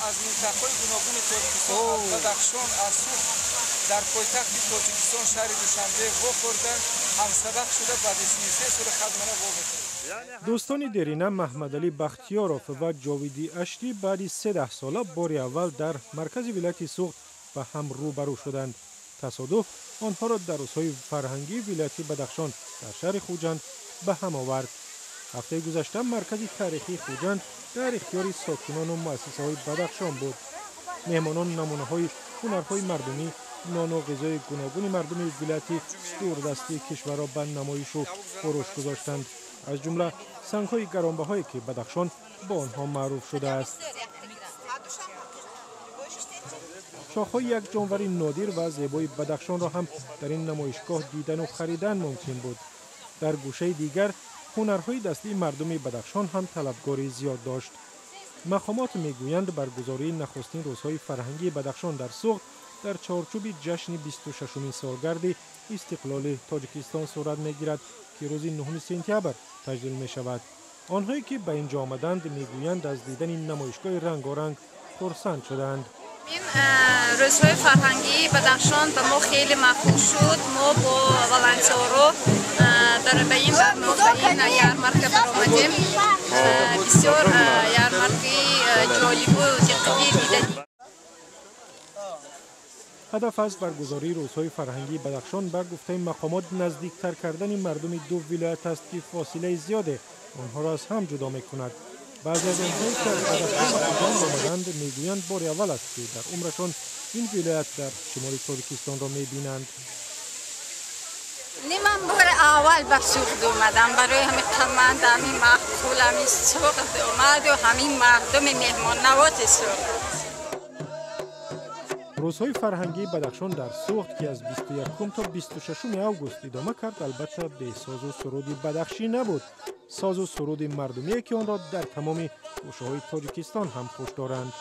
Аз минтақаҳои гуногуни Тоҷикистон, аз Бадахшон, аз Суғд дар пойтахти Тоҷикистон шаҳри Душанбе вохӯрда, ҳамсабақ шуда, баъди 33 соли хазмана вомехӯрем. Дӯстони дерина Маҳмадалӣ Бахтиёров ва Ҷовиди Аштӣ баъди 13 сола бори аввал дар маркази вилояти Суғд ба ҳам рӯбарӯ шуданд. Тасодуф онҳоро дар рӯзҳои фарҳангии вилояти Бадахшон дар шаҳри Хуҷанд ба ҳам овард. Ҳафтаи гузашта маркази таърихии Хуҷанд дар ихтиёри сокинону муассисаҳои Бадахшон буд. Меҳмонон намунаҳои ҳунарҳои мардумӣ, нону ғизои гуногуни мардуми вилояти дурдастии кишварро ба намоишу фурӯш гузоштанд, аз ҷумла сангҳои гаронбаҳое, ки Бадахшон бо онҳо маъруф шудааст. Шохҳои як ҷонвари нодир ва зебои Бадахшонро ҳам дар ин намоишгоҳ дидану харидан мумкин буд. Дар гӯшаи дигар ҳунарҳои дастии мардуми Бадахшон ҳам талабгори зиёд дошт. Мақомот мегӯянд, баргузории нахустин рӯзҳои фарҳангии Бадахшон дар Суғд дар чорчӯби ҷашни 26-умин солгарди истиқлоли Тоҷикистон сурат мегирад, ки рӯзи 9 сентябр таҷлил мешавад. Онҳое ки ба ин ҷо омаданд, мегӯянд, аз дидани намоишгоҳи рангоранг хурсанд шудаанд. Ин рӯзҳои фарҳангии Бадахшон ба мо хеле маъқул шуд. Мо бо волонтёрҳо дар ба ин барнома, ин ярмарка баромадем. Бисёр ярмаркаи ҷолибу диққатӣ диданӣ. Ҳадаф аз баргузории рӯзҳои фарҳангии Бадахшон, ба гуфтаи мақомот, наздиктар кардани мардуми ду вилоят аст, ки фосилаи зиёде онҳоро аз ҳам ҷудо мекунад. Баъзе аз онҳое ки аз Бадахшон ба Хуҷанд омаданд, мегӯянд, бори аввал аст, ки дар умрашон ин вилоят дар шимоли Тоҷикистонро мебинанд. Не, ман бори аввал ба Суғд омадам. Барои ҳамин қаманд, ҳамин маъқул, ҳамин Суғд омаду ҳамин мардуми меҳмоннавози Суғд. Рӯзҳои фарҳангии Бадахшон дар Суғд, ки аз 21 то 26 август идома кард, албатта, бесозу суруди бадахшӣ набуд, созу суруди мардумие, ки онро дар тамоми гӯшаҳои Тоҷикистон ҳам хуш доранд.